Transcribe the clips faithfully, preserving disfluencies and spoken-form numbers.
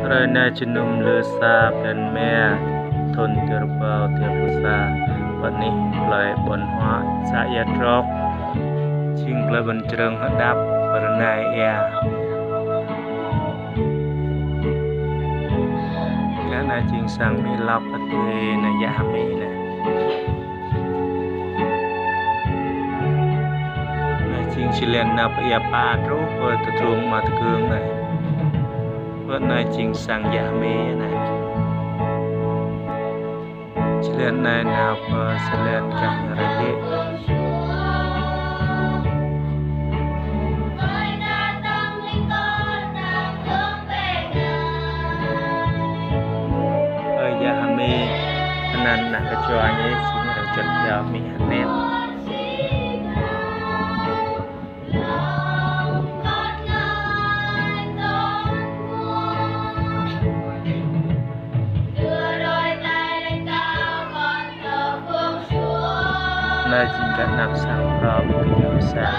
Hrơi anai jơnum lơ sa blan rơma, thun dua rơbâo dua pluh sa. Pơ anih plơi Ƀuôn Huă, să Ia Trok, jing plơi ƀôn črơng hơđăp pơ rơnai ia. Ră anai jing sang Mi Lok, pơ tui anai Yă H'Mê anai. Anai jing či lĕ nao pơ ia pă truh pơ tơdrung Ama Tơgơng anai. Pơ anai jing sang Yă H'Mê anai. Či lĕ anai nao pơ či lĕ gah Yang Rơyek. Ơ Yă H'Mê, anăn ană kơčua ñu, či ñu arăng čăt yua Mi H'Net. Anai jing gah anăp sang phrâo ƀing gơñu sang.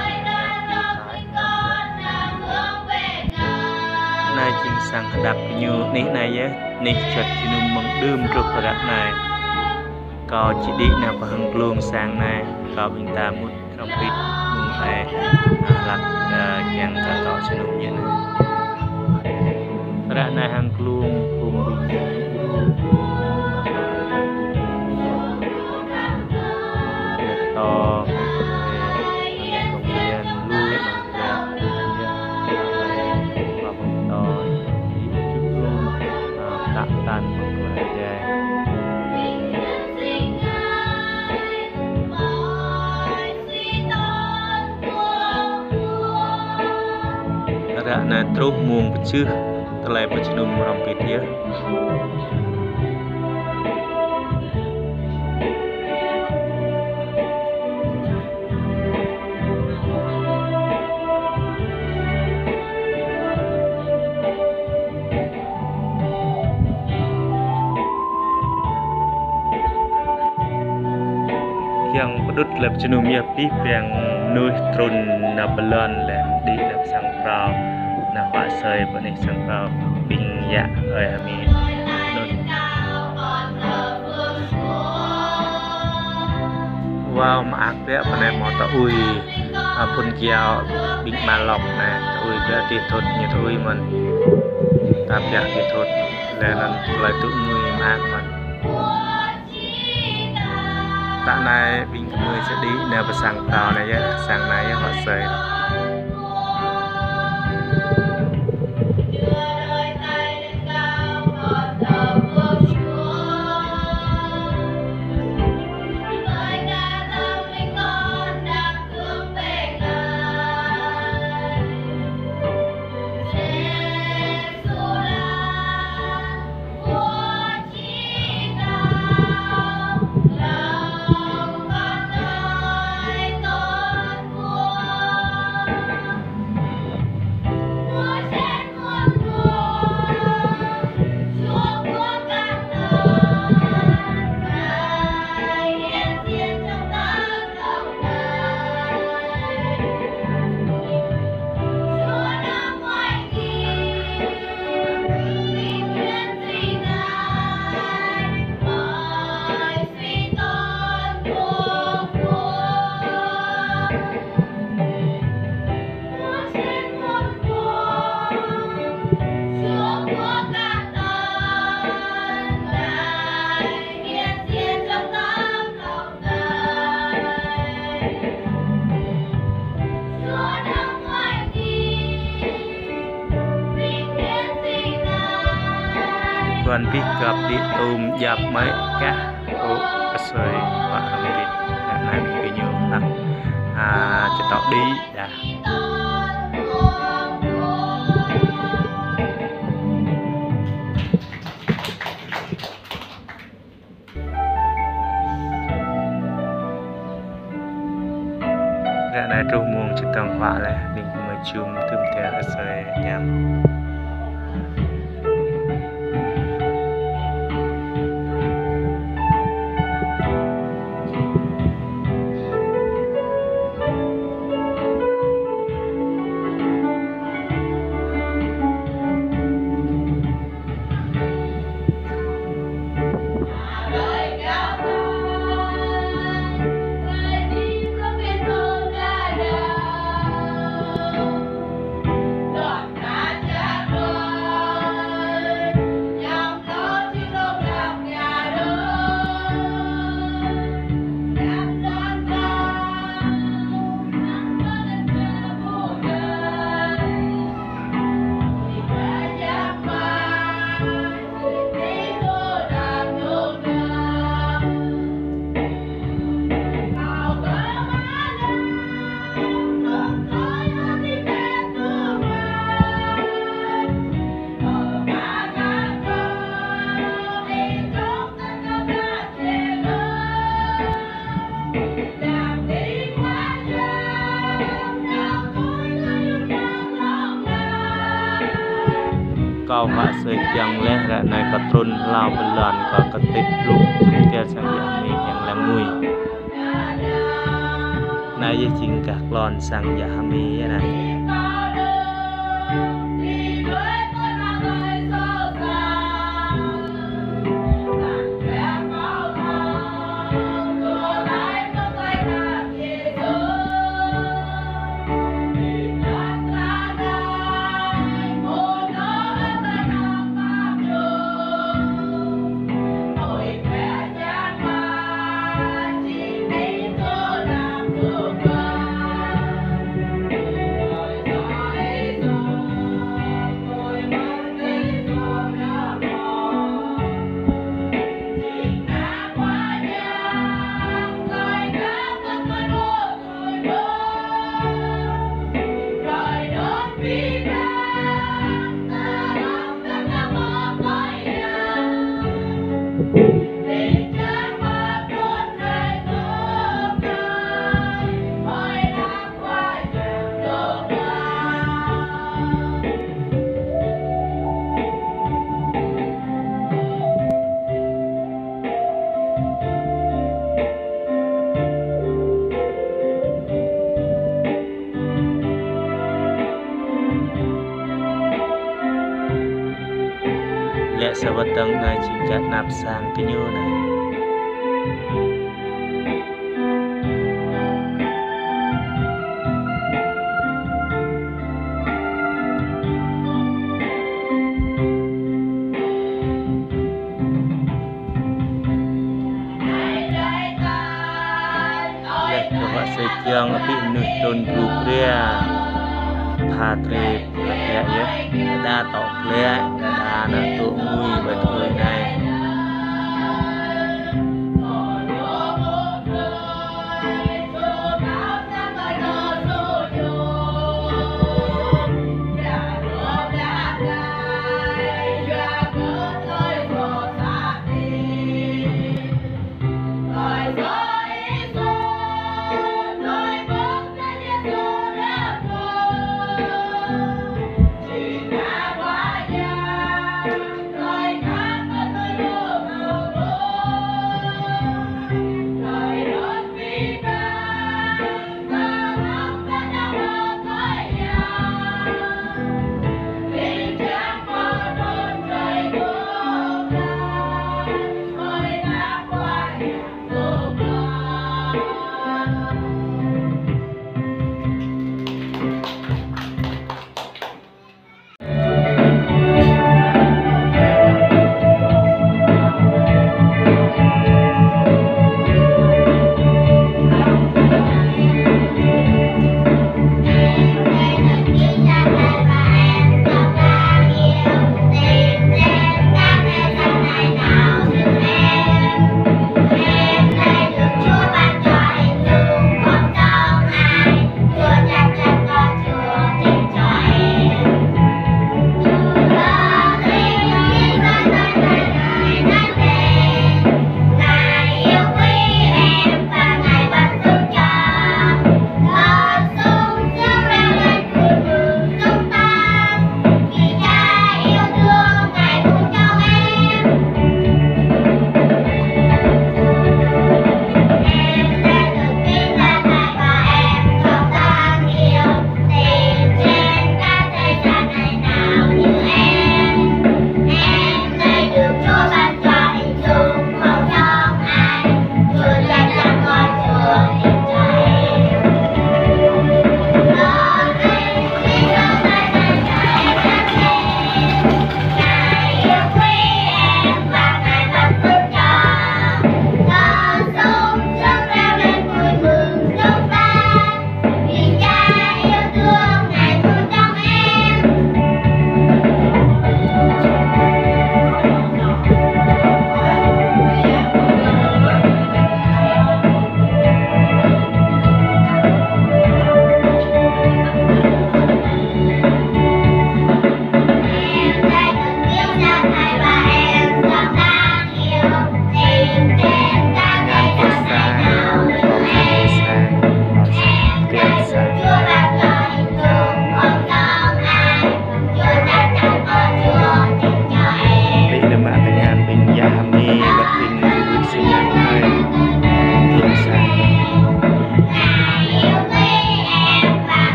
Anai jing sang hơđăp gơñu, anih anai yơh, anih čuăt jơnum mơ̆ng đưm truh pơ ră anai. Kâo či đĭ nao pơ hăng glông sang anai, kâo ƀing ta mŭt hrŏm hơbĭt mơ̆ng anai, hlăk, ơ, kiăng kơ tŏ jơnum ñu anai. Ră anai hăng glông phung ƀing gơñu ƀu ru. Tŏ, ơ, anai kông kian lui mơ̆ng kian, kian, anai, pơtô, či čuh glông, ơ, tă tăn mơ̆ng glông anai. Ră anai truh mông pơjưh, tơlơi pơ jơnum hrŏm hơbĭt yơh. Kiăng pơđŭt lĕ pơ jơnum yơh, pih piăng mơnuih trŭn nao pơ lŏn lĕ, đĭ nao pơ sang phrâo, nao huă asơi pơ anih sang phrâo ƀing Yă H'Mê anŭn. Wao, mơak biă pơ anai mơ̆ tơui, a, phun kiao ƀing Ma Lok anai, tơui biă ti thut ñu tơui mơ̆n. Ta biă ti thut, lĕ anŭn tơlơi tŭ ngui mơak mơ̆n. Tă anai ƀing gơmơi či đĭ nao pơ sang phrâo anai yơh, sang anai yơh huă asơi. Kơnơ̆ng pih găp đĭ tơm djăp mơ̆ kah, ơ, asơi, pă hăng đĭ, anai ƀing gơñu hlăk, a, či tŏ đĭ, dah. Ră anai truh mông či tơ̆ng huă laih, ƀing gơmơi jum tŭm tơl asơi añăm. Wă sui kiăng laih ră anai kơ trŭn hlâo bơlan kơ kơtit blŭk jum kiăt sang Yă H'Mê kiăng lăng ngui. Anai yơh jing gah klon sang Yă H'Mê yơh anai. Lĕ sa wơ̆t dơ̆ng anai jing gah anăp sang kơ ñu anai. Laih kơ wă sui kiăng abih mơnuih trŭn bru bria. Tha trê blah ƀiă yơh. Đa tŏ glaĭ, đa đa ană tŭ ngui ƀơi tơlơi anai.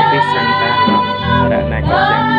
abih sang ta hlâo, ră anai kâo kiăng